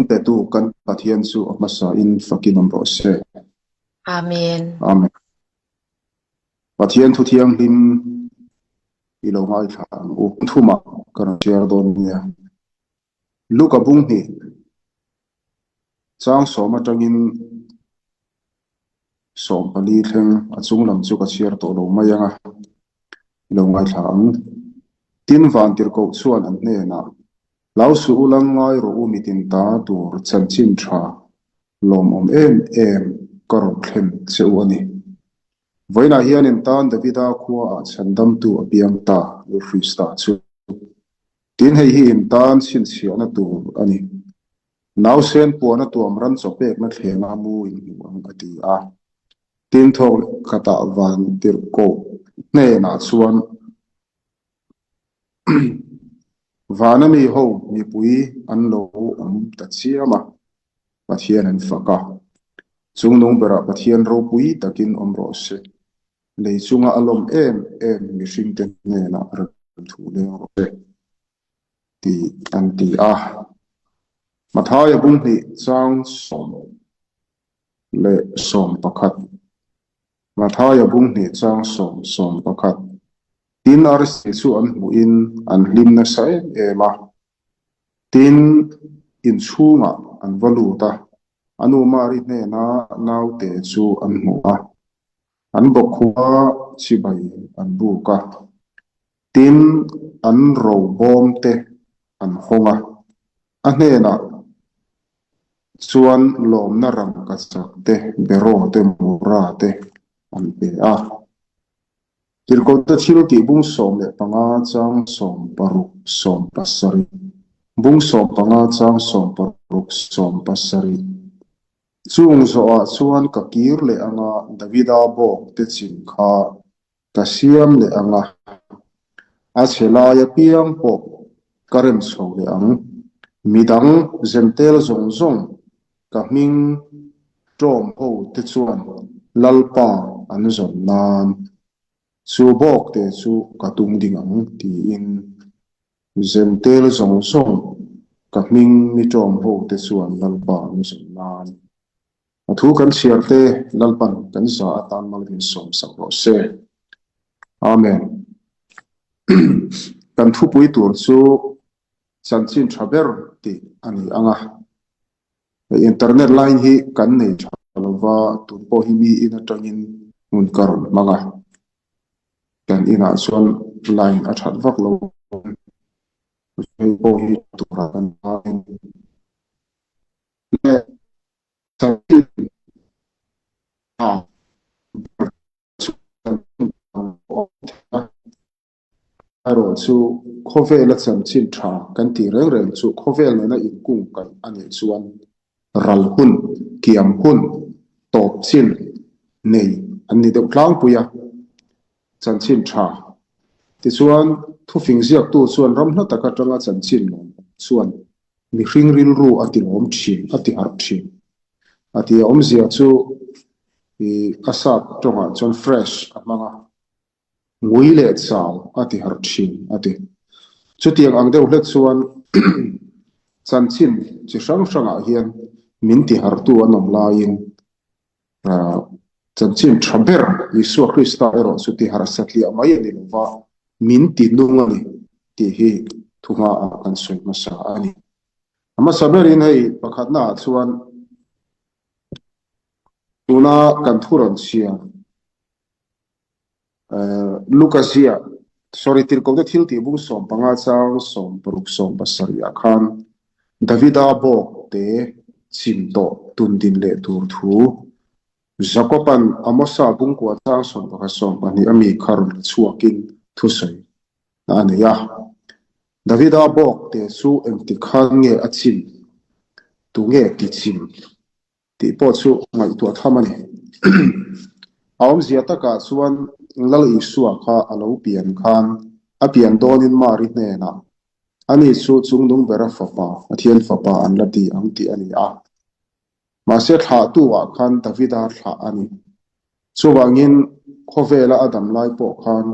petu kan Pathian chu a hmasa in fakin awm rawh se. Amen. Amen. Pathian thu thianghlim i lo ngaithla ang u. Thumah ka rawn share dawn nia. Luka bung hnih chang sawm atangin 14 thleng a chung lam chu ka chhiar tawh lo mai ang a, i lo ngaithla ang. Tin, Vantirhkoh chuan an hnenah, Hlau suh u lang ngai rawh u mitin ta tur chanchin tha lawmawm em em ka rawn thlen che u a ni. Vawiinah hian in tan Davida khuaah chhandamtu a piang ta, Lal Krista chu. Tin, hei hi in tan chhinchhiahna tur a ni. Nausen puana tuam ran chaw pekna thlenga mu in hmu ang a ti a. Tin, thawk leh khatah van tirhkoh hnenah chuan Vana mi ho mipui an lo awm ta chiam a, Pathian an fak a. Chungnung berah Pathian ropui takin awm rawh se. Lei chunga a lawm em em mihringte hnenah remthu leng rawh se tih an ti a. Mathaia bunghnih chang 10 leh 11. Mathaia bunghnih chang 10 11. Tin, arsi chu an hmuhin an hlim nasa em em a. Tin, inchhungah an va lut a, a nu Mari hnena naute chu an hmu a. An bawkkhua chibai an buk a. Tin, an robawm te an hawng a. A hnenah chuan lawmna rangkachak te, beraw te, mura te an pe a. Tirhkohte thil tih bung 15 chang 60 70, bung 15 chang 60 70. Chung zawhah chuan ka kir leh anga Davida bawk te chin kha ka siam leh anga a chhe lai apiang pawh ka rem chho leh ang. Midang Zentel zawng zawng ka hming ṭawm ho te chuan Lalpa an zawn nan chu bawk te chu ka tung ding ang tiin Zentel zawng zawng ka hming mi ṭawm ho te chuan Lalpa an zawn nan A thu kan chhiar te Lalpan kan za atan malin sawmsak rawh se. Amen. Kan thupui tur chu chanchin tha ber tih a ni ang a. Hei internet line hi kan nei tha lova, tun pawh hi mi in atangin hmun ka rawn hmang a. Kan inah chuan line a that vak lo. Hei pawh hi turah kan leh chanchin tha ber chu chanchin tha awm thei a. Erawh chu khawvela chanchin tha kan tih reng reng chu khawvel nena inkung kaih a nih chuan ral hun, kiam hun, tawp chin nei an ni deuh tlangpui a, chanchin tha. Tichuan, thufing ziaktu chuan ram hla tak atanga chanchin lawm awm chuan Mihring rilru a ti lawm thin, a ti harh thin. A ti a awmzia chu i a sap tawngah chuan fresh a hmang a, ngui leh chau a ti harh thin a ti. Chutiang ang deuh hlek chuan chanchin chi hrang hrangah hian min ti harhtu an awm laiin Chanchin tha ber Isua Krista erawh chu ti harh satliah mai a ni lo va, min ti nung a ni tih hi thu hmaah kan sawi hmasa a ni. A hmasa berin hei pakhatnaah chuan tuna kan thu rawn chhiar Luka ziah, sorry, Tirhkohte thil tih bung 15 chang 60 70 ah khan Davida bawk te chim tawh tun din leh tur thu Jakoban Amosa bungkua chang 11 12 a mi kha rawn la chhuakin thusawi a nei a. Davida bawk te chu engtik khan nge a chim? Tunge ti chim? Tih pawh chu ngaihtuah tham a ni. A awmzia takah chuan Lal Isua kha a lo pian khan a pian dawnin Mari hnenah ani chu Chungnung Bera Fapa, Pathian Fapa an la ti ang tih a ni a. Mahse thlahtu ah khan Davida thlah a ni. Chuvangin khawvela a dam lai pawh khan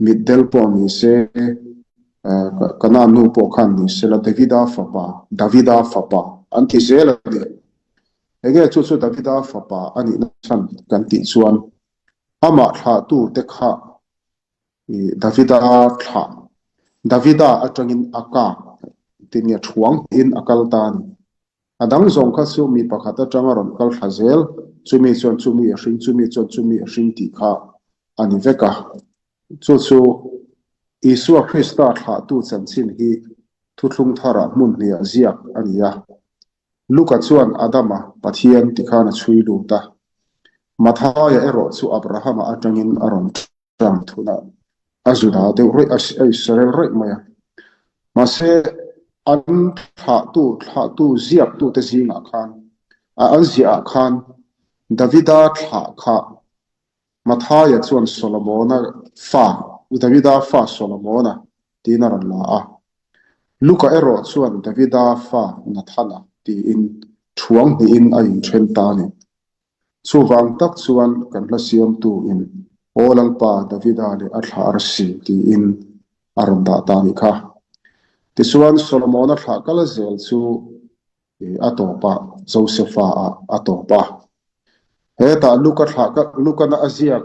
mitdel pawh ni se, Kanaan nu pawh khan ni sela Davida Fapa, Davida Fapa. an ti zel a ni. Enge chu chu Davida fapa a nihna chhan kan tih chuan amah thlahtute kha Davida thlah, Davida atangin a kak tin nge thuang hnihin a kal ta a ni. A dang zawng kha chu mi pakhat atanga rawn kal thla zel, chumi chuan chumi a hring, chumi chuan chumi a hring tih kha a ni vek a. Chu chu Isua Krista thlahtu chanchin hi thuthlung tharah hmun hniah ziak a ni a. Luka chuan Adama Pathian ti khan a chhui lut a. Mathaia erawh chu Abrahama atangin a rawn tang thun a, a Juda deuh rawih a, a Israel rawih mai a. Mahse, an thlahtu, thlahtu ziaktute zingah khan, a an ziahah khan Davida thlah kha Mathaia chuan Solomona fa, Davida fa Solomona tiin a rawn la a. Luka erawh chuan Davida fa Nathana tiin thuang hnihin a inthen ta a ni. Chuvang tak chuan kan hla siamtu in Aw Lalpa Davida leh a thlah arsi tiin a rawn dah ta a nih kha. Tichuan Solomona thlah kal zel chu a tawp a, Josefa ah a tawp a. Hetah Luka thlah Lukana a ziak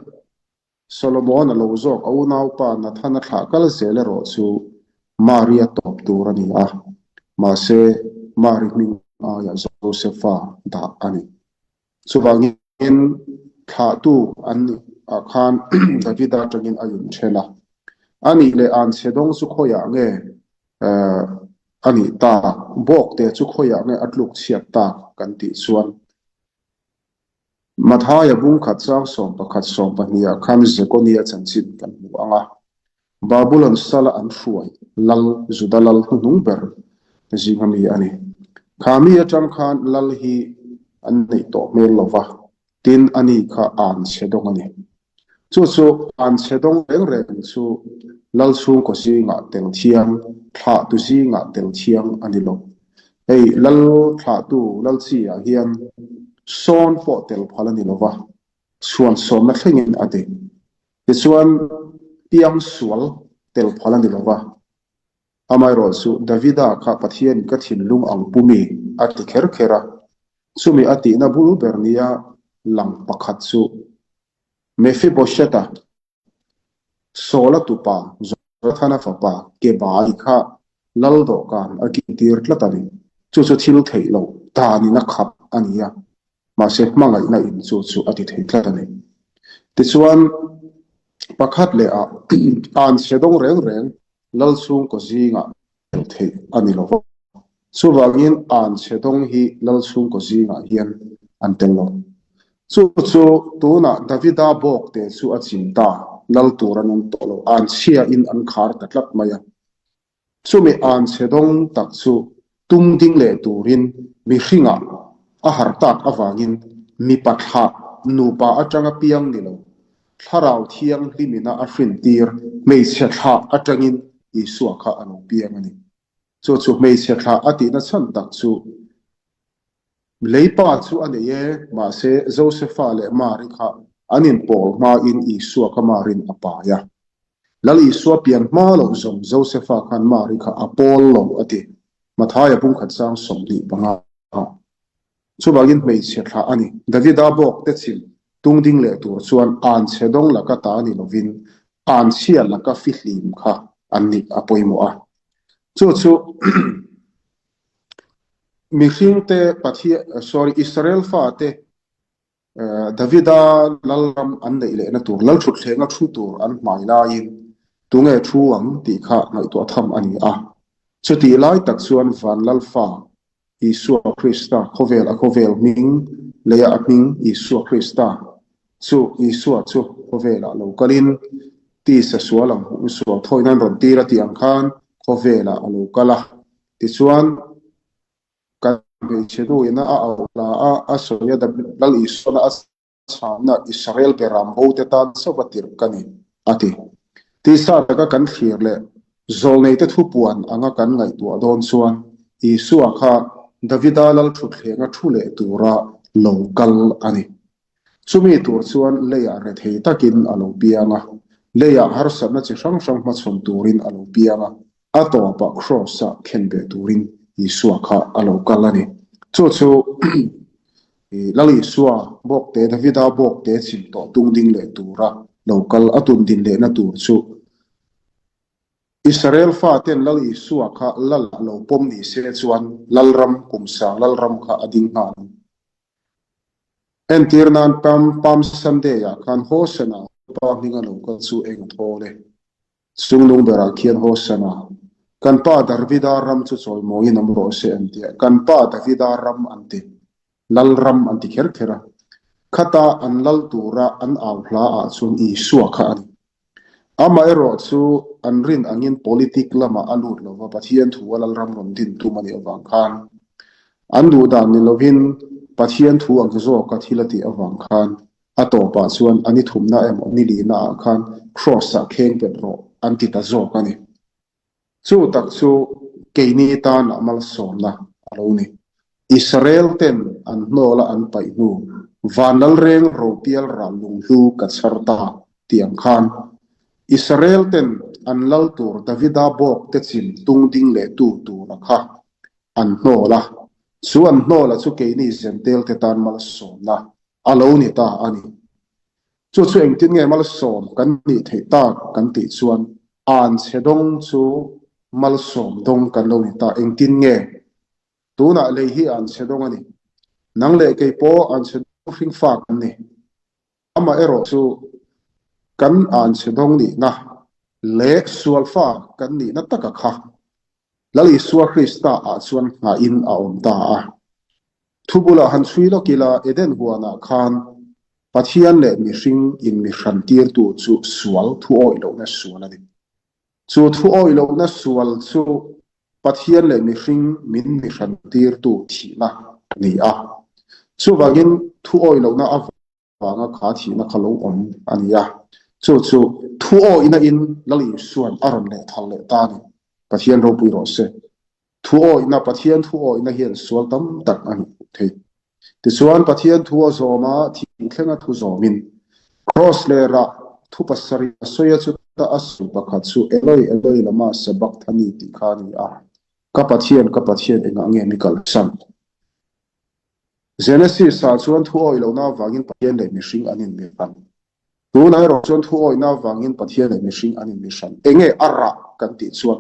Solomon a lo zawk a unaupa Nathana thlah kal zel erawh chu Mari a tawp tur a ni a, mahse Mari hming aiah Josefa dah a ni. Chuvangin thlahtu an nih ah khan Davida atangin a inthen a. A nih leh anchhe dawng chu khawiah nge a nih tak, bawkte chu khawiah nge a tluk chhiat tak kan tih chuan Mathaia bungkhat chang 11 20 ah khan Zekonia chanchin kan hmu ang a. Babulon sala an hruai lal Juda lal hnuhnung ber zinga mi a ni. Kha mi atang khan lal hi an neih tawh hmel lo va, tin ani kha an chhe dawng a ni. Chu chu an chhe dawng reng reng chu lal chhungkaw zingah tel thiang, thlahtu zingah tel thiang a ni lo. Hei lal thlahtu lal chi ah hian sawn pawh tel phal a ni lo va, chhuan sawmna thlengin a ti. Tichuan, piang sual tel phal a ni lo va. Amaherawh chu Davida kha Pathianin ka thinlung ang pu mi a ti kher kher a. Chumi a tihna bul ber nia lang pakhat chu Mephibosheth-a, Saul-a tupa Jonathana fapa Kebai kha lal dawhkan a kintir tlat a ni. Chu chu thil theih loh danin a khap a ni a. Mahse hmangaihna in chu chu a ti thei tlat a ni. Tichuan, pakhat leh ah an chhe dawng reng reng lal chhungkaw zingah tel theih a ni lo va. Chuvangin an chhe dawng hi lal chhungkaw zingah hian an tel lo. Chu chu tunah Davida bawkte chu a chim ta, lal tur an awm tawh lo, an chhia in an khar ta tlat mai a. Chumi an chhe dawng tak chu tum ding leh turin mihringah a har tak avangin mipa thlah nupa atanga piang ni lo, Thlarau Thianghlimina a hrintir hmeichhe thlah atangin Isua kha a lo piang a ni. Chu chu hmeichhe thlah a tihna chhan tak chu Leipa chu a nei e, mahse Josefa leh Mari kha an inpawl hmain Isua kha Marin a pai a. Lal Isua pian hma loh zawng Josefa khan Mari kha a pawl lo a ti. Mathaia pumkhat sang 25. Chuvangin hmeichhe thlah a ni. Davida bawk te chim tung ding leh tur chuan anchhe dawng laka ta ni lovin anchhia laka fihlim kha an nih a pawimawh a. Chu chu Mihringte Pathian, sorry, Israel fate Davida lalram an neih lehna tur, lal thutthlenga thu tur an hmai laiin tunge thu ang tih kha ngaihtuah tham a ni a. Chutih lai tak chuan van lalfa Isua Krista khawvel a khawvel hming leia a hming Isua Krista chu Isua chu khawvelah lo kalin tisa sual ang hmuh sual thawi nan rawn tir a tih ang khan khawvelah a lo kal a. Tichuan, kan hmeichhe nu ina a auh hla a, a sawi a, Lal Isuana a chhamna Israel beram bo te tan chauh a tirh ka ni, a ti. Tisa taka kan thlir leh zawlneite thupuan anga kan ngaihtuah dawn chuan Isua kha Davida lal thutthleng a thu leh tura lo kal a ni. Chumi tur chuan leiah rethei takin a lo piang a, leiah harsatna chi hrang hrang hmachhawn turin a lo piang a, a tawpah Kraws-ah khenbeh turin Isua kha a lo kal a ni. Chu chu Lal Isua bawkte Davida bawkte chim tawh tung ding leh tura lo kal a tun din lehna tur chu Israel faten Lal Isua kha Lal ah lo pawm ni se chuan Lalram kumsang Lalram kha a ding nghal ang. Entir nan Palm Palm Sunday ah khan Hosana pa hminga lo kal chu eng a thawl e. Chungnung berah khian Hosana, kan pa Davida ram chu chawimawiin awm rawh se an ti a, kan pa Davida ram an ti, Lal ram an ti kher kher a. Khata an lal tura an au hla ah chuan Isua kha a ni. Amaherawh chu an rin angin politic lamah a lut lova Pathian thu a Lalram rawn din tum a nih avang khan an duh dan ni lovin Pathian thu ang zawka thil a tih avang khan a tawpah chuan a ni thumna emaw ni lihna ah khan Kraws ah kheng pet rawh an ti ta zawk a ni. Chu tak chu keini tana malsawmna a lo ni. Israel ten an hnawla an paih hnu, Van Lalreng ropial ral lunghlu ka chhar ta tih ang khan, Israel ten an lal tur Davida bawk te chim tung ding leh tu tura kha an hnawl a, chu an hnawla chu keini Zentel te tan malsawmna a lo ni ta a ni. Chu chu engtin nge malsawm kan nih theih tak kan tih chuan an chhe dawng chu malsawm dawng kan lo ni ta. Engtin nge? Tunah lei hi an chhe dawng a ni. Nang leh kei pawh an chhe dawng hringfa kan ni. Amah erawh chu kan an chhe dawng nihna leh sualfa kan nihna taka kha Lal Isua Krista ah chuan nghahin a awm ta a. Thu bulah han chhui lawk ila, Eden huanah khan Pathian leh mihring in mi hran tirtu chu sual thu awih lohna sual a ni. Chu thu awih lohna sual chu Pathian leh mihring min mi hran tirtu thihna a ni a. Chuvangin thu awih lohna avang. vanga kha thihna kha lo awm a ni a, chu chu thu awihna in Lal Isua'n a rawn leh thal leh ta a ni. Pathian ropui rawh se. Thu awihna, Pathian thu awihna hian sual tam tak a hmuh thei. Tichuan Pathian thu a zawm a, thih thlenga thu zawmin Kraws leh rah thu pasarih a sawi a, chuta a sawi pakhat chu Eloi, Eloi lama sabakthani tih kha a ni a, Ka Pathian, ka Pathian engah nge mi kalsan? Genesis ah chuan thu awih lohna avangin Pathian leh mihring an inmihran. Tunah erawh chuan thu awihna avangin Pathian leh mihring an inmihran. Enge a rah kan tih chuan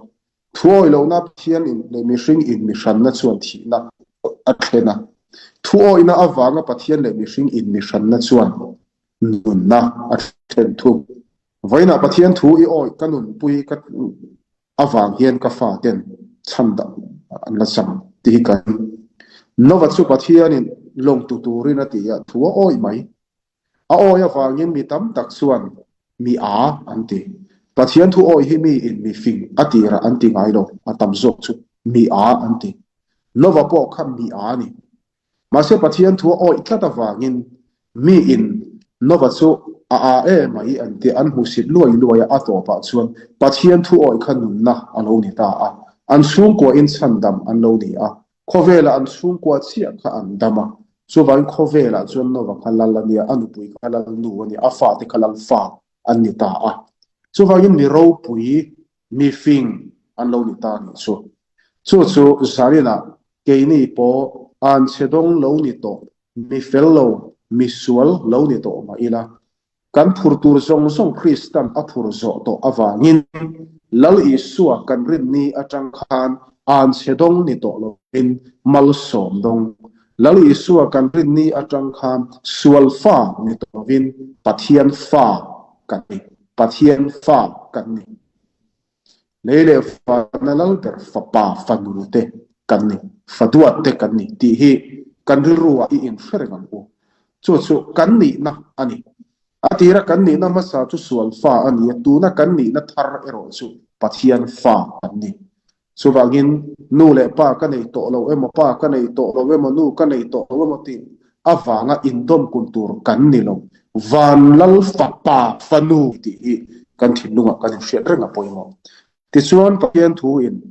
thu awih lohna Pathian leh mihring inmihranna chuan thihna a thlen a. Thu awihna avanga Pathian leh mihring inmihranna chuan nunna a thlen thung. Vawiinah Pathian thu i awih ka nunpui ka avang hian ka fa ten chhan dah an la chang tih hi ka ring. Nova chu Pathianin lawng tu turin a ti a, thu a awih mai. A awih avangin mi tam tak chuan mi a an ti. Pathian thu awih hi mi in mi fing a tirah an ti ngai lo, a tam zawk chu mi a an ti. Nova pawh kha mi a a ni. Mahse Pathian thu a awih tlat avangin miin Nova chu a aa e mai an ti an hmusit luai luai a, a tawpah chuan Pathian thu awih kha nunna a lo ni ta a, an chhungkua in chhandam an lo ni a, khawvelah an chhungkua chiah kha an dam a, chuvangin khawvelah chuan Nova kha lal a nia, a nupui kha lal nu a nia, a fate kha lal fa an ni ta a, chuvangin mi ropui, mi fing an lo ni ta a nih chu. Chu chu zaninah keini pawh anchhe dawng lo ni tawh, mi fel lo, mi sual lo ni tawh mah ila, kan phur tur zawng zawng Kristan a phur zawh tawh avangin Lal Isua kan rinni atang khan anchhe dawng ni tawh lovin malsawm dawng, Lal Isua kan rinni atang khan sual fa ni tawh lovin Pathian fa kan ni, Pathian fa kan ni. Lei leh vana lal ber fapa fanu te kan ni, faduat te kan ni tih hi kan rilru ah i inhre reng ang u. Chu chu kan nihna a ni. A tira kan nihna hmasa chu sual fa a ni a, tuna kan nihna thar erawh chu Pathian fa kan ni. Chuvangin nu leh pa ka nei tawh lo emaw, pa ka nei tawh lo emaw, nu ka nei tawh lo emaw tih avanga indawm kun tur kan ni lo. Van lal fapa fanu tih hi kan thinlungah kan inhriat reng a pawimawh. Tichuan Pathian thuin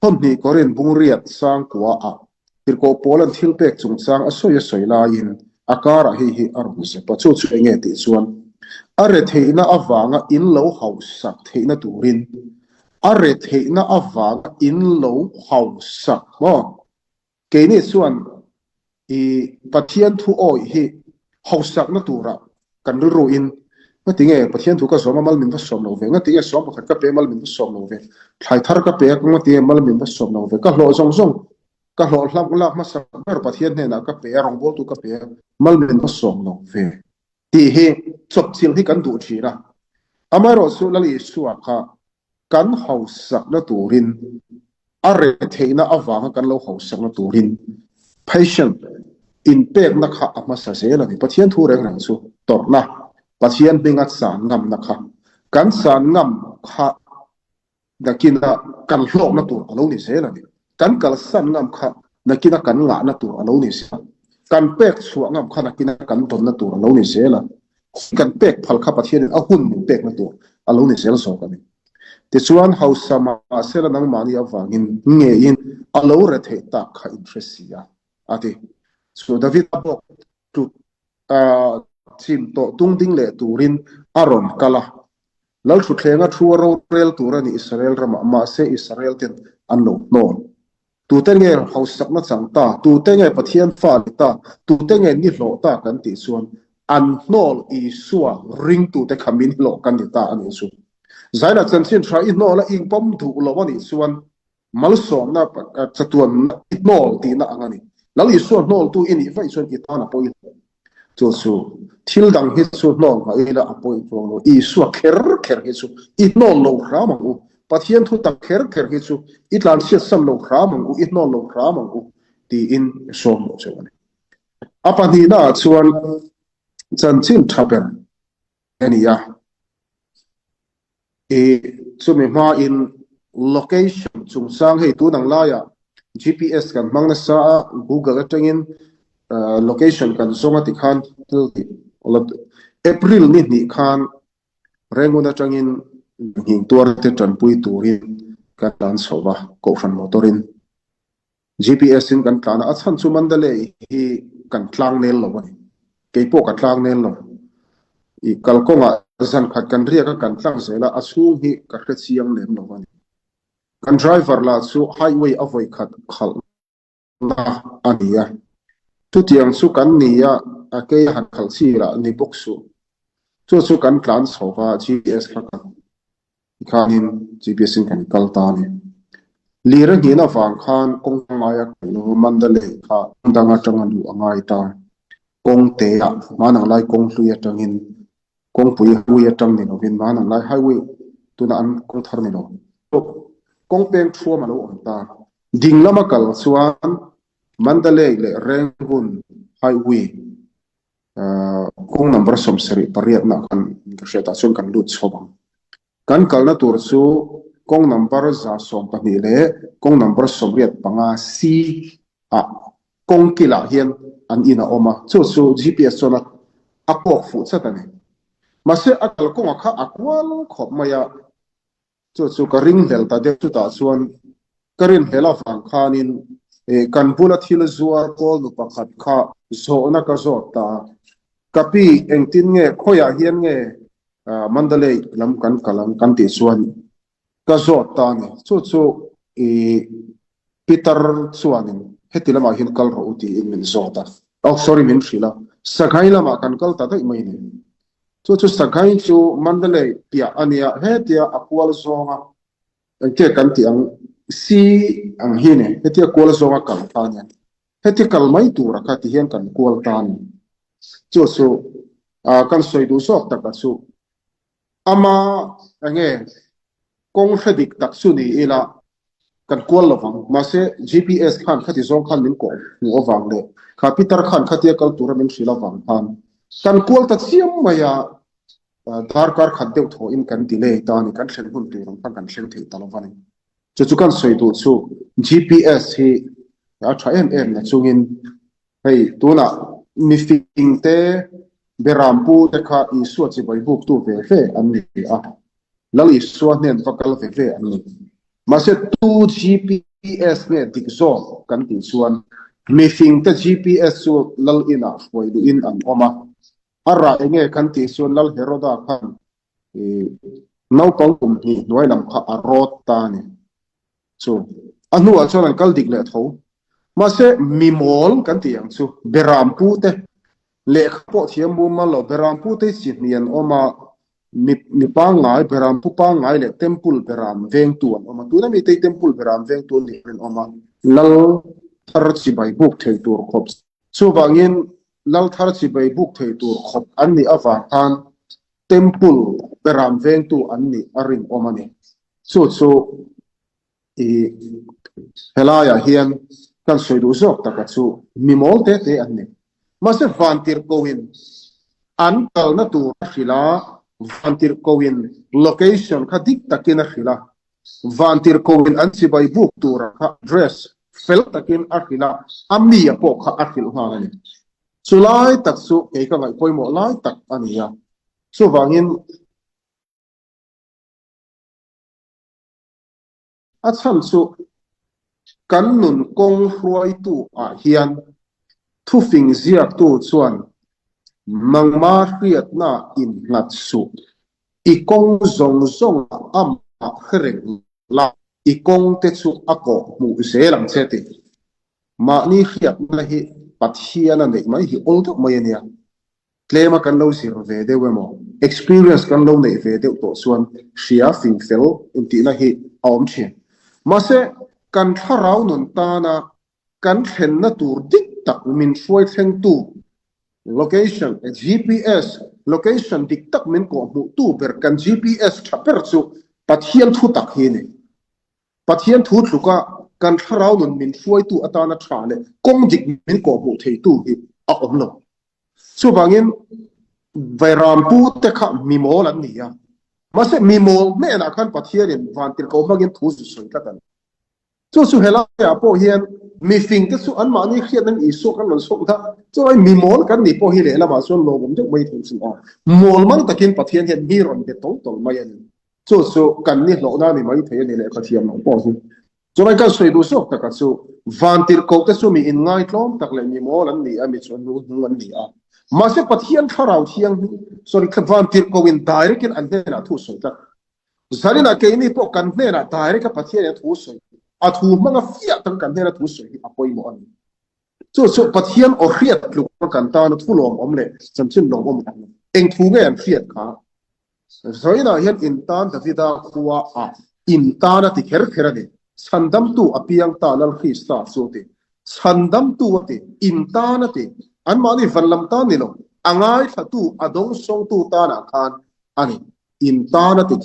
thawmhnih Korin bungriat sangkua ah Tirhkoh Paula'n thil pek chungchang a sawi a sawi laiin a karah hei hi a rawn zep a, chu chu enge tih chuan a retheihna avanga in lo hausak theihna turin a retheihna avanga in lo hausak maw? Keini chuan i Pathian thu awih hi hausakna tura kan rilruin ngatinge Pathian thu ka zawm a mal min va sawm lo ve, ngatinge sawm pakhat ka pe a mal min va sawm lo ve, thlai thar ka pe a ngatinge mal min va sawm lo ve, ka hlawh zawng zawng ka hlawh hlak lak hmasa ber Pathian hnenah ka pe a, rawngbawltu ka pe a mal min va sawm lo ve tih hi chawpchilh hi kan duh thin a. Amaherawhchu Lal Isua kha Kan hausakna turin, a retheihna avanga kan lo hausakna turin patient inpekna kha a hmasa zel a ni. Pathian thu reng reng chu tawrhna, Pathian hminga chan ngamna kha, kan chan ngam kha nakina kan hlawkna tur a lo ni zel a ni. Kan kalsan ngam kha nakina kan ngahna tur a lo ni zel a. Kan pek chhuah ngam kha nakina kan dawnna tur a lo ni zel a. Hun kan pek phal kha Pathianin a hun min pekna tur a lo ni zel zawk a ni. Tichuan, hausa mahsela nangmahni avangin ngeiin a lo retheih tak kha in hre si a, a ti. Chu Davida bawk tlut chim tawh tung ding leh turin a rawn kal a. Lalthutthlenga thu a rorel tur a ni Israel ramah, mahse Israel ten an lo hnawn. Tute nge hausakna chang ta, tute nge Pathian fa ni ta, tute nge ni hlawh ta kan tih chuan an hnawl Isua ringtute kha min hlawh kan ni ta a nih chu. Zaina chanchin tha i hnawl a inpawm duh lo a nih chuan malsawmna chatuanna i hnawl tihna ang a ni. Lal Isua hnawltu i nih vaih chuan i tan a pawi hle. Chu chu thil dang hi chu hnawl ngah ila a pawi chuang lo. Isua kher kher hi chu i hnawl lo hram ang u. Pathian thu tak kher kher hi chu i tlanchhiat sam lo hram ang u, i hnawl lo hram ang u tiin i sawm lo cheu a ni. A pahnihnaah chuan chanchin tha ber a ni a. I chumi hmain location chungchang hei tun ang laiah GPS kan hmang nasa a, Google atangin location kan zawng a tikhan thil tih April ni hnih khan Rangoon atangin nghing tuar te tanpui turin kan tlan chho va, Kohhran motor in. GPS in kan tlan a, a chhan chu Mandalay hi kan tlang nel lo a ni. Kei pawh ka tlang nel lo. I kalkawngah zan khat kan riak a, kan tlang zel a, a chhung hi ka hre chiang lem lo a ni. Kan driver lah chu highway a vawi khat khalhna a ni a. Chutiang chu kan ni a, a kei a han khalh chi lah ni bawk suh. Chu chu kan tlan chho va, GPS kha kan Tikhanin GPS in kan kal ta a ni. Lir a nghin avang khan kawng ngaia kal lo Mandalay kha kawng dang atanga luh a ngai ta. Kawng te ah Mananglai kawng hlui atangin kawngpui highway atang ni lovin Mananglai highway tuna an kawng thar ni lo kawng peng thuam a lo awm ta. Ding lama kal chuan Mandalay leh Rangoon highway Kawng number 78 nah khan ka hriat ah chuan kan lut chho ang. Kan kalna tur chu kawng number 112 leh kawng number 85 C ah kawng kilah hian an in a awm a, chu chu GPS chuan a kawk fuh chat a ni. Mahse a kalkawngah kha a kual khawp mai a. Chu chu ka ringhlel ta deuh chutah chuan ka rinhlel avang khanin kan bula thil zuar kawl nu pakhat kha zawhna ka zawt ta a, Ka pi engtin nge khawiah hian nge Mandalay lam kan kal ang kan tih chuan ka zawt ta a ni. Chu chu i Pitar chuanin heti lamah hian kal rawh u tiin min zawt a, oh sorry min hrilh a, Sagaing lamah kan kal ta daih mai ni. Chu chu Sagaing chu Mandalay piah a nia, hetia a kual zawnga engtia kan tih ang si ang hi ni, hetia kual zawnga kal ta a nia, heti kal mai tura kha ti hian kan kual ta a ni. Chu chu kan sawi duh zawk taka chu Ama enge kawng hre dik tak chu ni ila kan kual lo vang. Mahse GPS khan khati zawng khan min kawh hmuh avang leh kha Peter khan khatia kal tura min hrilh avang khan kan kual ta chiam mai a, darkar khat deuh thawhin kan delay ta a ni, kan thlen hun tur ang khan kan thleng thei ta lo va ni. Chu chu kan sawi duh chu GPS hi a tha em em na chungin Hei, tunah mifing te, Berampu te kha Isua chibai buktu ve ve an ni a, Lal Isua hnen va kal ve ve an ni. Mahse, tu GPS nge dik zawk kan tih chuan mifing te GPS chu Lal inah hruai duhin an awm a, a rah enge kan tih chuan Lal Heroda khan naupang kum hnih hnuai lam kha a rawt ta a ni. Chu a hnuah chuan an kal dik leh tho. Mahse, mi mawl kan tih ang chu Beram pute lehkha pawh thiam mumal lo, Beram pute hi chi hnih an awm a, mi mi pangngai, Beram pu pangngai leh Temple Beram vengtu an awm a. Tuna mite hi Temple Beram vengtu an nih an awm a, Lal thar chibai buk thei tur khawp. Chuvangin Lal thar chibai buk thei tur khawp an nih avang khan Temple Beram vengtu an nih a rinawm a ni. Chu chu. I helaiah hian kan sawi duh zawk taka chu mi mawl te te an ni. Mahse vantirhkohin an kalna tur a hrilh a, vantirhkohin location kha dik takin a hrilh a, vantirhkohin an chibai buk tura kha address fel takin a hrilh a, a mi a pawh kha a hrilh nghal a ni. Chulai tak chu kei ka ngaih pawimawh lai tak a ni a. Chuvangin. A chhan chu kan nun kawng hruaitu ah hian thufing ziaktu chuan nangma hriatna innghat suh, i kawng zawng zawng ah amah hre reng la, i kawng te chu a kawh hmuh zel ang che ti. Mahni hriatna hi Pathian a neih mai hi awl deuh mai a nia. Tlema kan lo zir ve deuh emaw, experience kan lo neih ve deuh tawh chuan hria fing fel intihna hi a awm thin. Mahse, kan thlarau nun tana kan thlenna tur dik tak min hruai thlengtu location, GPS, location dik tak min kawhhmuhtu ber kan GPS tha ber chu Pathian thu tak hi a ni. Pathian thu tluka kan thlarau nun min hruaitu atana tha leh kawng dik min kawhhmuh theitu hi a awm lo. Chuvangin Vairampu te kha mi mawl an ni a, mahse mi mawl hnenah khan Pathianin vantirhkoh hmangin thu zu sawi tlat a ni. Chu chu helaiah pawh hian mifing te chu anmahni hriatna Isua kan rawn chhawk ta, chuvangin mi mawl kan nih pawh hi lehlamah chuan lawmawm deuh mai thei chu a. Mawl mang takin Pathian hian mi rawn be tawl tawl mai a ni. Chu chu kan ni hlawhna ni mai thei a ni lehkha thiam loh pawh hi. Chulai kan sawi duh zawk taka chu vantirhkoh te chu mi inngaitlawm tak leh mi mawl an ni a, mi chuan nu hnung an ni a. Mahse Pathian thlarau thianghlim, sorry, vantirhkoh in direct in an hnenah thu sawi tlat. Zaninah keini pawh kan hnenah direct a Pathian in a thu sawi, a thu hmanga fiah taka kan hnena thu sawi hi a pawimawh a ni. Chu chu Pathian aw hriat tluk a kan tana thu lawmawm leh chanchin lawmawm a ni. Eng thu nge an hriat kha? Zainah hian intan Davida khua ah intan a ti kher kher a ni. Chhandamtu a piang ta Lal Krista chu a ti. Chhandamtu a ti, intan a ti. Anmahni van lam tan ni lo, a ngaithlatu, a dawngsawngtu tanah khan a ni. Intan a ti.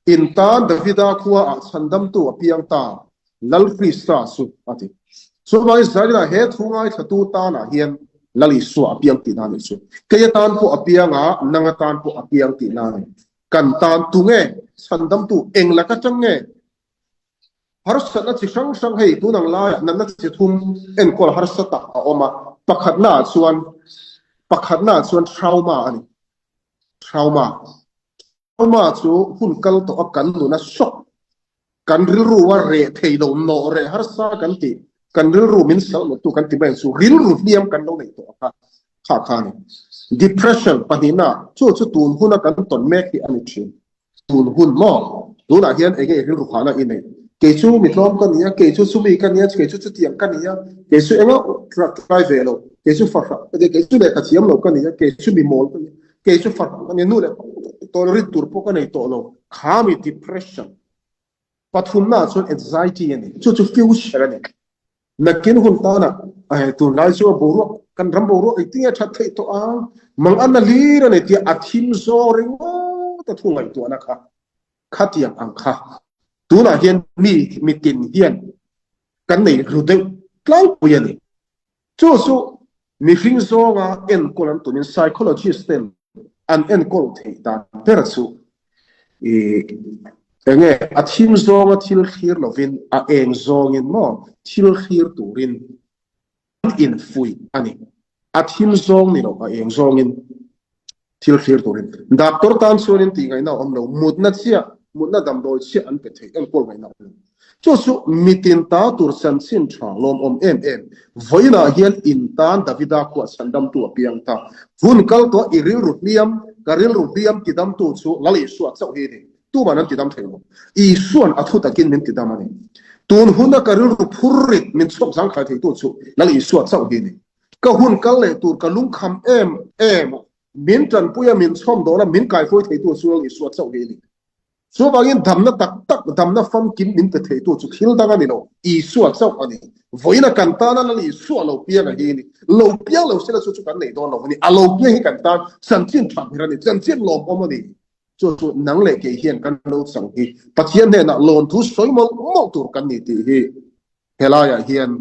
In tan Davida khua ah chhandamtu a piang ta, Lal Krista chu a ti. Chuvangin Israelah he thu ngaithlatu tanah hian Lal Isua a piang tihna a nih chu. Kei atan pawh a piang a, nang atan pawh a piang tihna a ni. Kan tan tunge chhandamtu eng lak atang nge harsatna chi hrang hrang hei tun ang laiah natna chi thum enkawl harsa tak a awm a, pakhatna ah chuan pakhatna ah chuan trauma a ni. Trauma. Trauma chu hun kal tawh a kan nun a shock, kan rilru a reh thei lo, nawh reh harsa kan tih, kan rilru min salh lotu kan ti mai ang chu, rilru hliam kan lo neih tawh a kha kha kha a ni. Depression pahnihna chu chu tun huna kan tawn mek hi a ni thin. Tun hun maw? Tunah hian enge i rilru khahna i neih? Kei chu mi tlawm ka ni a, kei chu chumi ka ni a, kei chu chutiang ka ni a, kei chu engah try ve lo, kei chu fahrah ka ni a, kei chu lehkha thiam lo ka ni a, kei chu mi mawl ka ni a, kei chu fahrah ka ni a, nu leh pa tawh lo, rin tur pawh ka nei tawh lo. Kha mi depression pathumna ah chuan anxiety a ni, chu chu future a ni. Nakin hun tanah tunlai chu a boruak, kan ram boruak engtin nge that theih tawh ang, mang an a hlir a ni tia a thim zawng ringawt a thu ngaihtuahna kha khatiang ang kha tunah hian mi mitin hian kan nei ru deuh tlangpui a ni. Chu chu mihring zawnga enkawl an tumin psychologist ten an enkawl theih dan ber chu i enge a thim zawnga thil thlir lovin a eng zawngin maw thil thlir turin an infuih a ni. A thim zawng ni lo a eng zawngin thil thlir turin doctor tan chuanin tih ngaihna a awm lo, mutna chiah, mutna damdawi chiah an pe thei, enkawl ngaihna a awm lo. Chu chu mitin ta tur chanchin tha lawmawm em em, vawiinah hian in tan Davida khuah chhandamtu a piang ta. Hun kal tawh i rilru hliam, ka rilru hliam tidamtu chu Lal Isua chauh hi a ni. Tuman an tidam thei lo. Isuan a thu takin min tidam a ni. Tun huna ka rilru phur rit min chhuak zangkhai theitu chu Lal Isua chauh hi a ni. Ka hun kal leh tur ka lungkham em em a, min tanpui a, min chhawm dawn a, min kaihruai theitu chu Lal Isua chauh hi a ni. Chuvangin damna tak tak, damna famkim min pe theitu chu thil dang a ni lo, Isua chauh a ni. Vawiina kan tana Lal Isua lo piang a hi a ni. Lo piang lo sela chu chu kan nei dawn lo a ni. A lo piang hi kan tan chanchin tha ber a ni, chanchin lawmawm a ni. Chu chu nang leh kei hian kan lo chang hi Pathian hnenah lawmthu sawi mawlh mawlh tur kan ni tih hi helaiah hian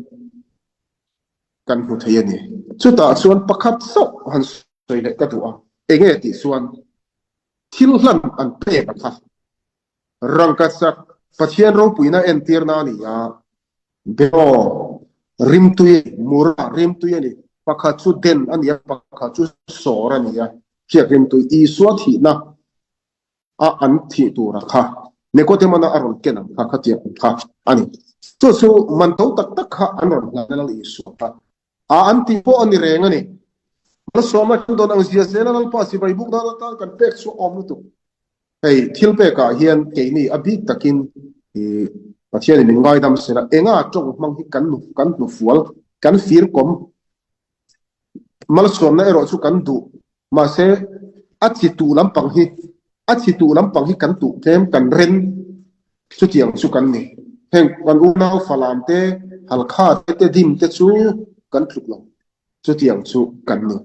kan hmu thei a ni. Chutah chuan pakhat chauh han sawi leh ka duh a, enge tih chuan thil hlan an pek a kha. Rangkachak Pathian ropuina entirna a ni a, Beraw rimtui, Mura rimtui a ni. Pakhat chu den a ni a, pakhat chu sawr a ni a. Hriak rimtui Isua thihna a an thih tura kha Nikodemana a rawn ken ang kha khatiang ang kha a ni. Chu chu man to tak tak kha an rawn hlan a Lal Isua kha. A an tih pawh a ni reng a ni. Malsawmna kan dawn ang zia zela Lalpa sipai buk dan atan kan pek chhuah awm lutuk. Hei thil pekah hian keini a bik takin i Pathianin min ngaidam sela enga tawng hmang hi kan kan hnufual, kan fir kawm. Malsawmna erawh chu kan duh mahse a chi tuh lampang hi a chi tuh lampang hi kan tuh tlem kan ren chutiang chu kan ni. Heng kan unau Falam te, Halkha te, Tedim te chu kan tluk lo chutiang chu kan ni.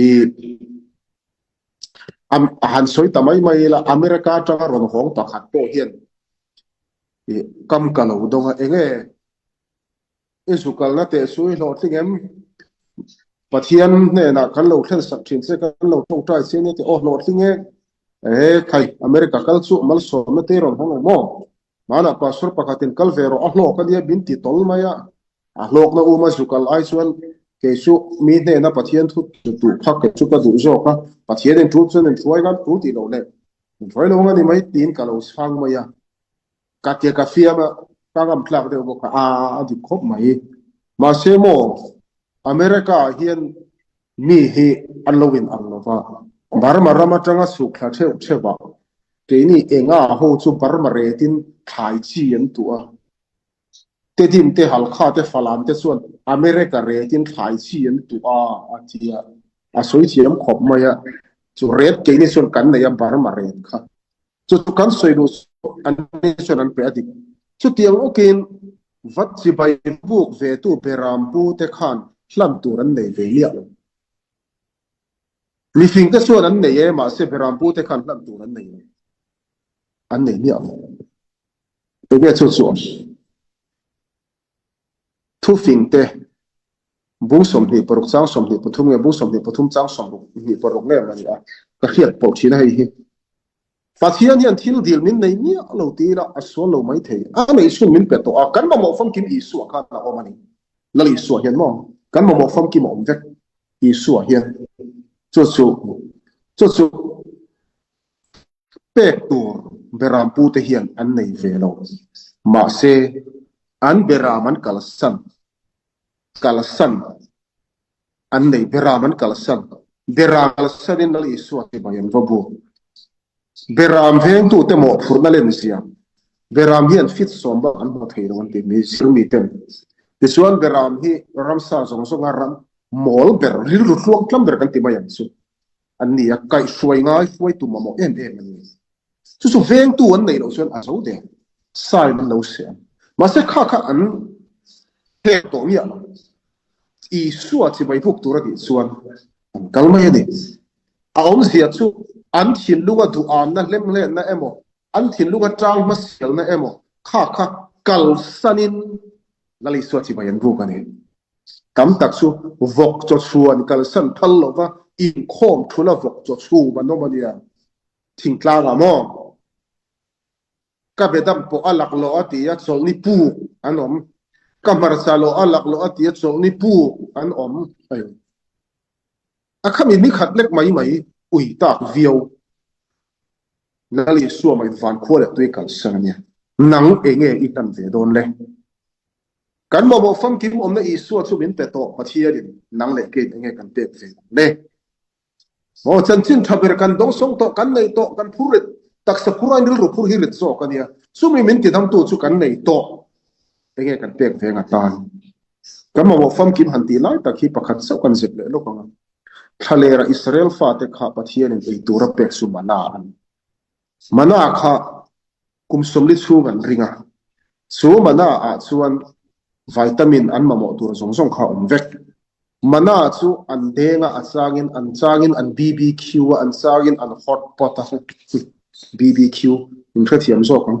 I a han sawi ta mai mai ila America atanga rawn hawng pakhat pawh hian i kam ka lo dawng a enge I zu kalna teh chu i hlawhtling em? Pathian hnenah kan lo thlen sak thin che, kan lo tawngtai che nia tih aw hlawhtling e. E khai, America kal chu malsawmna te rawn hawng em aw? Hmanah pastor pakhatin kal ve rawh a hlawk a nia min ti tawl mai a. A hlawkna uma zu kal ai chuan kei chu mi hnena Pathian thu duh kha kei chu ka duh zawk a, Pathianin tul chuan min hruai ngam tul tih loh leh min hruai lo ang a ni mai tiin ka lo chhang mai a. Ka tia ka fiam a, ka ngam tlak deuh bawk a, a dik khawp mai. Mahse maw, America ah hian mi hi an lo in ang lo va, Burma ram atanga chhuk thla theuh theuh ah keini enga ho chu Burma retin thlai chi an tuah a, Tedim te Halkha te Falam te chuan America retin thlai chi an tuah a, a ti a, a sawi thiam khawp mai a, chu ret keini chuan kan nei a Burma ret kha. Chu chu kan sawi duh chu an ni chuan an pe a dik. Chutiang awkin vat chibai buk ve tu Beram pu te khan hlan tur an nei ve miah lo. Mifing te chuan an nei e, mahse Beram pu te khan hlan tur an nei lo. An nei miah lo. Enge chu chu awm? Thufing te bung 26 chang 23 nge bung 23 chang 26 nge a ni a, ka hriat pawh thin a hei hi. Pathian hian thil dil min nei miah lo ti ila a sual lo mai thei. A neih chhun min pe tawh a, kan mamawh famkim Isua khan a awm a ni. Lal Isua hian maw kan mamawh famkim a awm vek Isua hian. Chu chu chu chu Pek tur beram pute hian an nei ve lo. Mahse, an beram an kalsan, kalsan an nei, beram an kalsan. Beram kalsanin Lal Isua chibai an va buk. Beram vengtute mawhphurhna lemzia, beram hian fit sawm bak an hmu thei lo an ti mi zirmi ten. Tichuan beram hi ramsa zawng zawnga ram mawl ber, rilru tluang tlam ber kan ti mai ang chu. An ni a, kaihhruai ngai hruaitu mamawh em em an ni. Chu chu vengtu an neih loh chuan a zo der, sign an lo seh ang. Mahse kha kha an pek tawh miah lo. Isua chibai buk tur a tih chuan an kal mai a ni. A awmzia chu an thinlunga duhamna hlemhletna emaw, an thinlunga tang hmasialna emaw kha kha kalsanin Lal Isua chibai an buk a ni. Tam tak chu vawk chaw chhuan kalsan phal lova inkhawm thula vawk chaw chhum an awm a nia. Thingtlangah maw? Ka bedam pawh a laklawh a ti a, chawlhni puk an awm. Ka hmarcha lawh a laklawh a ti a, chawlhni puk an awm. Hei a khami ni khat lek mai mai ui tak viau. Lal Isua mai vankhua leh tui kalsan a nia. Nang enge i hlan ve dawn le? Kan mamawh famkim awmna Isua chu min pe tawh, Pathianin nang leh keiin enge kan pek ve ang le? Aw, chanchin tha ber kan dawngsawng tawh, kan nei tawh, kan phur rit. Taksa phur aiin rilru phur hi rit zawk a nia. Chumi min tidamtu chu kan nei tawh. Enge kan pek veng atan? Kan mamawh famkim han tih lai tak hi pakhat chauh kan zep leh lawk ang a. Thlalera Israel fate kha Pathianin ei tura pek chu mana a ni. Mana kha kum 40 chhung an ring a. Chu mana ah chuan vitamin an mamawh tur zawng zawng kha a awm vek. Mana chu an deng a, a changin an changin an BBQ a, an changin an hot pot a, BBQ in hrethiam zawk ang.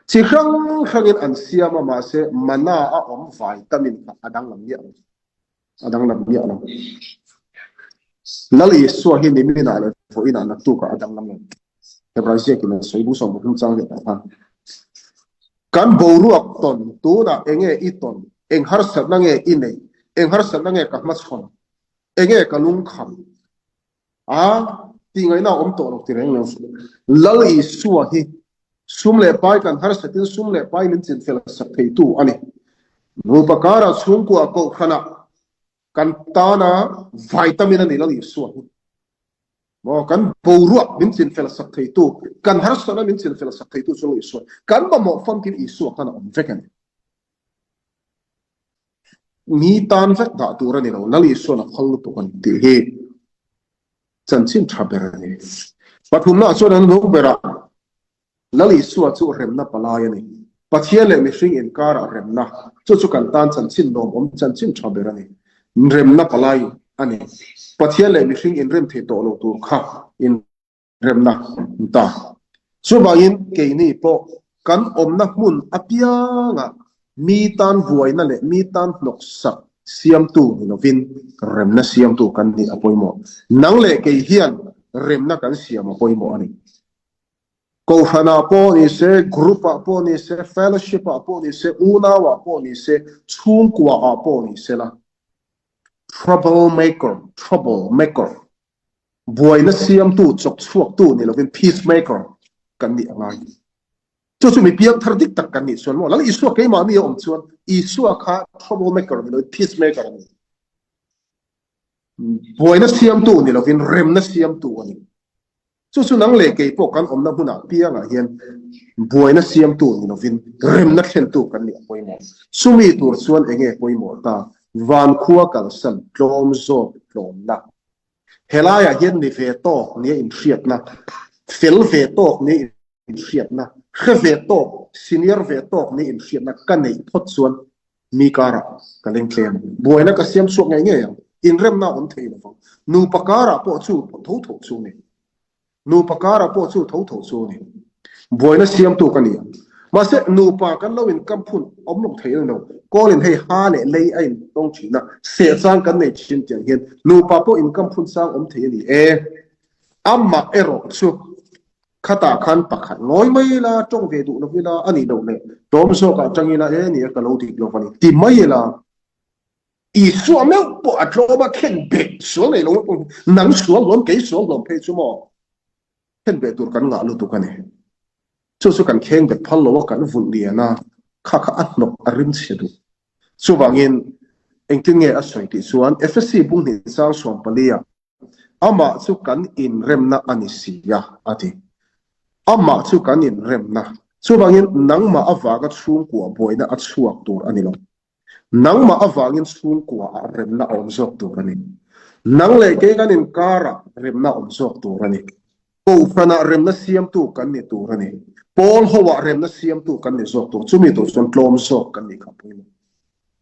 Chi hrang hrangin an siam a, mahse mana a awm vitamin kha a danglam miah lo. A danglam miah lo. Lal Isua hi niminah leh vawiinah naktukah a danglam lo. Hebrai ziakin a sawi bung 13 chang leh tah khan. Kan boruak tawn tunah enge i tawn, eng harsatna nge i neih, eng harsatna nge ka hmachhawn, enge ka lungkham a tih ngaihna a awm tawh lo ti reng lo. Lal Isua hi sum leh pai kan harsatin sum leh pai min chinfel sak theitu a ni. Nupa karah chhungkua kohhranah kan tana vitamin a ni Lal Isua hi. Maw kan boruak min chinfel sak theitu, kan harsatna min chinfel sak theitu chu Isua. Kan mamawh famkin Isua khan a awm vek a ni. Mi tan vek dah tur a ni lo, Lal Isuan a phal lutuk a ni tih hi chanchin tha ber a ni. Pathumna chuan an hnung berah Lal Isua chu remna palai a ni. Pathian leh mihring inkarah remna, chu chu kan tan chanchin lawmawm chanchin tha ber a ni. Remna palai a ni. Pathian leh mihring inrem thei tawh lo tur kha inremna an ta. Chuvangin keini pawh kan awmna hmun apiangah mi tan buaina leh mi tan hnawksak siamtu ni lovin remna siamtu kan nih a pawimawh. Nang leh kei hian remna kan siam a pawimawh a ni. Kohhranah pawh ni se, group-ah pawh ni se, fellowship-ah pawh ni se, unau-ah pawh ni se, chhungkua-ah pawh ni se la, trouble maker, trouble maker, buaina siamtu, chawk chhuaktu ni lovin peace maker kan nih a ngai. Chu chu mi piangthar dik tak kan nih chuan maw, Lal Isua keimahni a awm chuan Isua kha trouble maker ni lovin peace maker a ni. Buaina siamtu ni lovin remna siamtu a ni. Chu chu nang leh kei pawh kan awmna hmunah piangah hian buaina siamtu ni lovin remna thlentu kan nih a pawimawh. Chumi tur chuan eng nge pawimawh ta? Vankhua kalsan tlawm zawk tlawmna. Helaiah hian ni ve tawk nia inhriatna, fel ve tawk nia inhriatna, hre ve tawk, senior ve tawk nia inhriatna ka neih phawt chuan mi karah ka leng tlem ang. Buaina ka siam chhuak ngei ngei ang. Inremna a awm thei lo vang. Nupa karah pawh chu tho tho chu a ni. Nupa karah pawh chu tho tho chu a ni. Buaina siamtu ka ni ang. Mahse, nupa kan lo inkam phun awm lo thei a ni lo. Kawlin hei ha leh lei a intawng thin a, seh chang kan nei thin tiang hian nupa pawh inkam phun chang awm thei a ni e. Amah erawh chu Khatah khan pakhat ngawi mai ila, tawng ve duh lo ila, a nih loh leh tlawm zawkah tang ila, e nia ka lo dik lo a ni ti mai ila, Isua meuh pawh a tlawm a khen beh sual nei lo nang sual hlawm kei sual hlawm phei chu maw khen beh tur kan ngah lutuk a ni. Chu chu kan kheng bet phal lo a kan vulh lian a, kha kha a hnawk a rim chhe duh. Chuvangin engtin nge a sawi tih chuan Efesi bunghnih sang 14 ah Amah chu kan inremna a ni si a, a ti. Amah chu kan inremna. Chuvangin nangmah avanga chhungkua buaina a chhuak tur a ni lo. Nangmah avangin chhungkuaah remna a awm zawk tur a ni. Nang leh kei kan inkarah remna a awm zawk tur a ni. Kohhranah remna siamtu kan ni tur a ni. Pawl hoah remna siamtu kan ni zawk tur. Chumi tur chuan tlawm zawk kan nih kha pawimawh.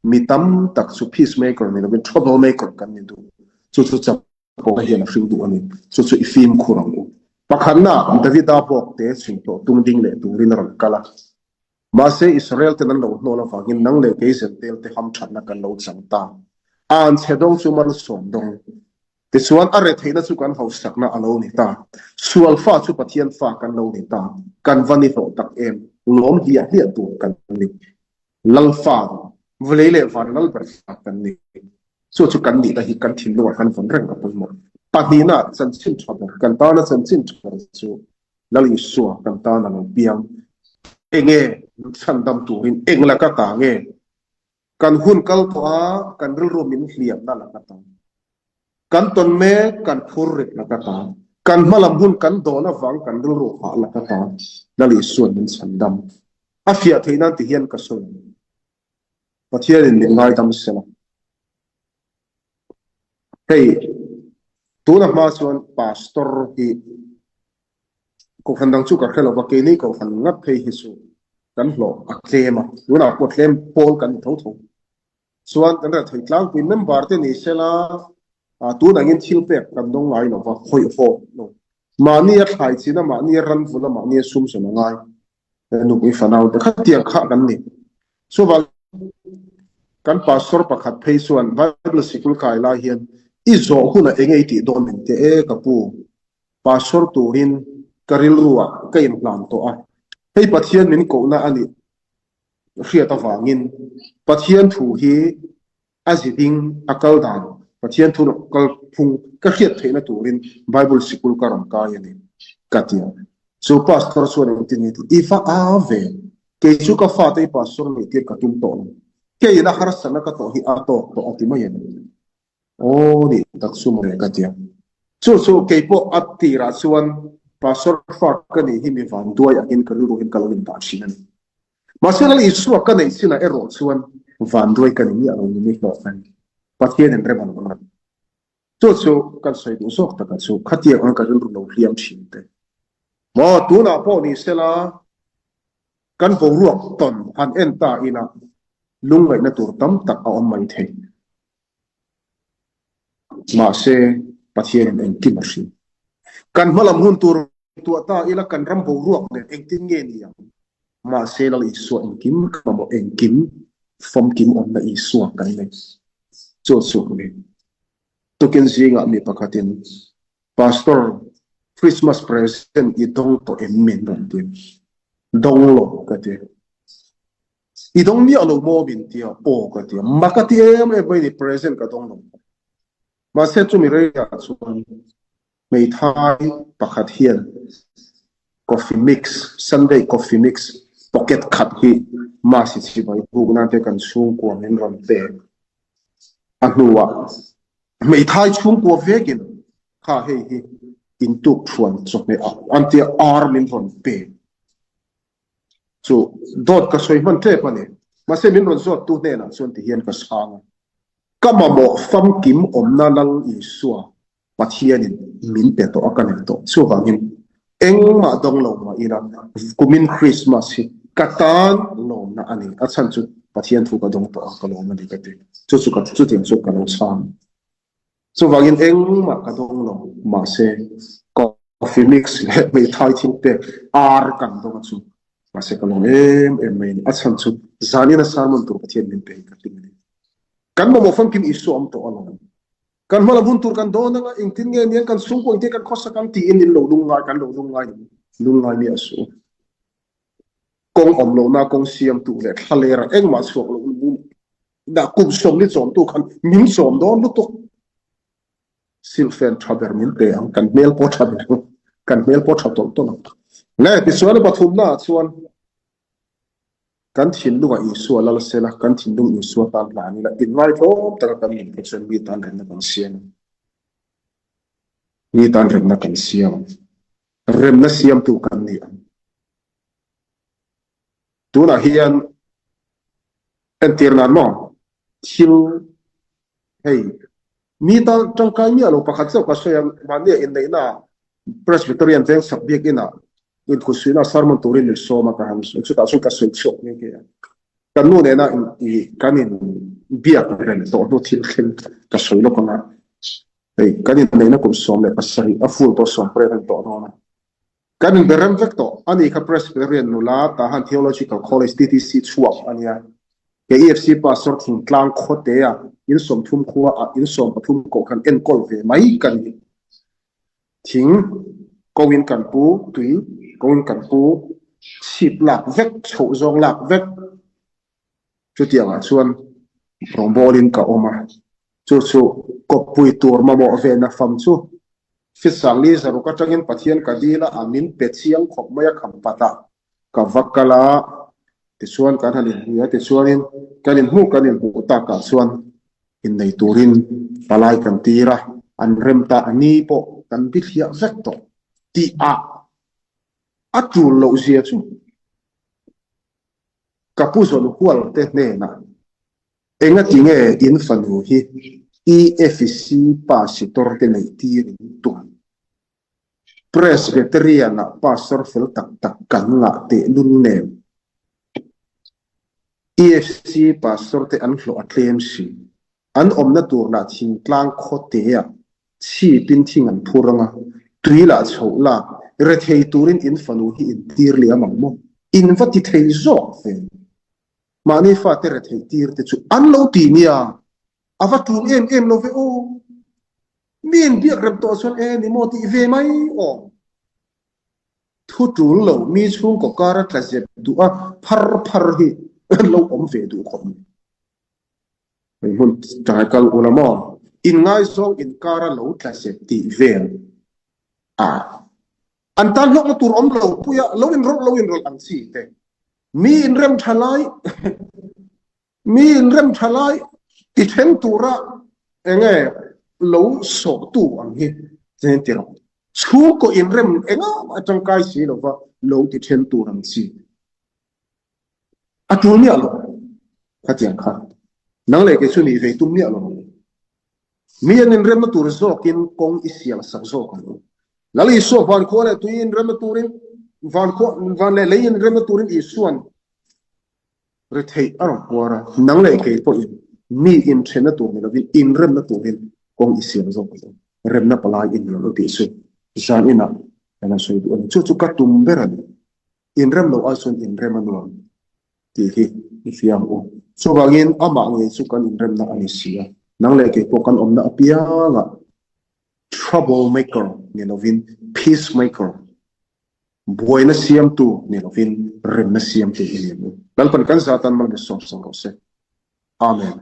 Mi tam tak chu peace maker ni lovin trouble maker kan ni duh. Chu chu chapona hian a hring duh a ni. Chu chu i fimkhur ang u. Pakhatna, Davida bawk te chhingtawh tung ding leh turin a rawn kal a. Mahse, Israel ten an lo hnawl avangin nang leh kei Zentel te hamthatna kan lo chang ta. A an chhe dawng chu malsawm dawng. Tichuan, a retheihna chu kan hausakna a lo ni ta. Sual fa chu Pathian fa kan lo ni ta. Kan va ni hlawh tak em? Lawm hliah hliah tur kan ni. Lal fa, vawlei leh van lal ber fa kan ni. Chu chu kan nihna hi kan thinlungah kan vawn reng a pawimawh. Pahnihna, chanchin tha ber, kan tana chanchin tha ber chu Lal Isua kan tan a lo piang. Enge chhandam turin eng laka ta nge? Kan hun kal tawh a, kan rilru min hliamna laka ta. Kan tawn mek, kan phur rit laka ta. Kan hmalam hun kan dawn avang kan rilru hah lak ata Lal Isua'n min chhan dam. A fiah theih nan ti hian ka sawi ang. Pathianin min ngaidam sela. Hei, tuna hma chuan Pastor hi Kohhran dang chu ka hre lova, keini Kohhran ngat phei hi chu kan hlawh a tlem a, tunah pawh tlem pawl kan ni tho tho. Chuan kan rethei tlangpui member te ni sela, tun angin thil pek kan dawng ngai lova, hawihhawm lo. Mahni a thlai chin a, mahni a ran vul a, mahni a sum zawn a ngai. Nupui fanau te khatiang kha kan ni. Chuvang kan pastor pakhat phei chuan Bible sikul kai lai hian i zawh hunah enge i tih dawn min ti e ka pu. Pastor turin ka rilru ah ka inhlan tawh a, hei Pathian min kohna a nih hriat avangin Pathian thu hi a ziding a kal dan Pathian thu kal phung ka hriat theihna turin Bible sikul ka rawn kai a ni ka ti a. Chu pastor chuan engtin nge ti? I va a ve, kei chu ka fate hi pastor nih tir ka tum tawh lo, keiin a harsatna ka tawh hi a tawk tawh a ti mai a ni. Aw nih tak chu mawle ka ti a. Chu chu kei pawh a tirah chuan Pastor fa ka nih hi mi vanduai angin ka rilru hian ka lo indah thin a ni. Mahse Lal Isua ka neih chinah erawh chuan vanduai ka ni miah lo ni hlawh ka ni. Pathianin rem a lo rem. Chu chu kan sawi duh zawk takah chu khatiang ang ka rilru lo hliam thin te. Maw tunah pawh ni sela kan boruak tawn han en ta ila lungngaihna tur tam tak a awm mai thei. Mahse, Pathianin engkim a hria. Kan hmalam hun tur tuah ta ila kan ram boruak nen engtin nge ni ang? Mahse, Lal Isua engkim ka mamawh engkim famkim awmna Isua kan nei. Chu chu a ni. Tukin zingah mi pakhatin, Pastor, Christmas present i dawng tawh em min rawn ti. Dawng lo ka ti. I dawng miah lo maw min tia aw ka ti a, mak a ti em em mai ni present ka dawng lo. Mahse chumi reiah chuan hmeithai pakhat hian coffee mix, Sunday coffee mix pocket khat hi Masi chibai buk nan te kan chhungkua min rawn pe. A hnuah hmeithai chhungkua vekin kha hei hi intuk thuan chawhmeh ah an tia ar min rawn pe. Chu dawt ka sawi hman tep a ni. Mahse min rawn zawttu hnenah chuan ti hian ka chhang a, Ka mamawh famkim awmna Lal Isua Pathianin min pe tawh a, ka nei tawh. Chuvangin engmah dawng lo mah ila kumin Krismas hi ka tan lawmna a ni. A chhan chu Pathian thu ka dawng tawh a, ka lawm a ni ka ti. Chu chu ka chutiang chu ka lo chhang. Chuvangin engmah ka dawng lo, mahse coffee mix leh hmeithai thil pek ar kan dawng a chu, mahse ka lawm em em mai a ni. A chhan chu zanina sermon tur Pathian min pe hi ka hlim a ni. Kan mamawh famkim Isua awm tawh alawm. Kan hmalam hun tur kan dawn anga engtin nge niang kan chhungkaw engtin kan khawsak ang tiin in lo lungngai kan lo lungngai lungngai miah suh u. Kawng awm lohna kawng siamtu leh thlalera engmah chhuak loh dah kum sawmli chawmtu khan min chawm dawn lutuk. Silhfen tha ber min pe ang, kan hmel pawh tha ber ang, kan hmel pawh tha tawlh tawlh ang. Le, tichuan pathumnaah chuan kan thinlungah Isua lal sela, kan thinlung Isua tan hlan ila, inngaihtlawm taka kan nun te chuan mi tan remna kan siam ang. Mi tan remna kan siam ang. Remna siamtu kan ni ang. Tunah hian entir nan maw thil hei mi tan tangkai miah lo pakhat chauh ka sawi a, mahni a inneihna ah Presbyterian vengchhak biakinn ah inkhutsuihna sermon turin min sawm a ka han sawi chutah chuan ka sawi chhuak nghe nghe a. Kan nu nena kan in biak reng tawh hnu thil thleng ka sawi lawk anga hei kan inneihna kum 17 a full tawh 18 a ni tawh dawn a. Kan inbe rem vek tawh. Ani kha Presbyterian nula Tahan Theological College, TTC, chhuak a nia. Kei EFC Pastor thingtlang khawtea in 30 khua ah in 13 kohhran enkawl ve mai ka ni. Thing ko in kan pu, tui ko in kan pu, chhip lak vek, chhoh zawng lak vek. Chutiangah chuan rawngbawlin ka awm a, chu chu kawppui tur mamawh ve na fam chu Fisangli zaruk atangin Pathian ka dil a, a min pe chiang khawp mai a kham pat a, ka va kal a, tichuan kan han inhmu a, tichuanin kan inhmuh kan inhmuh takah chuan innei turin palai kan tir a, an rem ta a ni pawh. kan bithliah vek tawh tih ah a tul loh zia chu ka pu zawn hual te hnenah engati nge in fanu hi EFC pasitor te neih tir in tum? Presbyterian-ah pastor fel tak tak kan ngah tehlul nen EFC pastor te an hlawh a tlem si. An awmna tur lah thingtlang khaw teah chhipin thing an phur ang a, tui lah chhoh lak rethei turin in fanu hi in tir liam ang maw? In va ti thei zawk ve. Mahni fate retheih tir te chu an lo ti nia, a va tul em em lo ve aw. Mi in biak rem tawh chuan e ni maw tih ve mai aw. Thu tul lo mi chhungkaw kara tla zep duh a phar phar hi an lo awm ve duh khawp mai. Hei hmun tlai kal ula maw? Inngaizawng inkara lo tla zep tih vel a an tan hlawkna tur awm lo puia lo inrawlh lo inrawlh ang chi te. Mi inrem tha lai Mi inrem tha lai ti then tura enge lo sawhtu ang hi chen ti rawh. Chhungkaw inrem enga mah tangkai si lova lo ti then tur ang chi a tul miah lo. Khatiang kha nang leh kei chu nih ve tum miah lo ang. Mi an inremna tur zawkin kawng i siam sak zawk ang u. Lal Isua van khua leh tui inremna turin van khua van leh lei inremna turin Isuan Retheih a rawn puar a, nang leh kei pawhin mi inthenna tur ni lovin inremna turin kawng i siam zawk ang u. Remna palai i ni lo tih chu zan inah kan han sawi duh a ni. Chu chu ka tum ber a ni. Inrem loh ai chuan inrem a nuam tih hi i hria ang u. Chuvangin amah ngei chu kan inremna a ni si a, nang leh kei pawh kan awmna apiangah trouble maker ni lovin peace maker Buaina siamtu ni lovin remna siamtu i ni ang u. Lalpan kan zatan mal mi sawm sawm rawh se. Amen.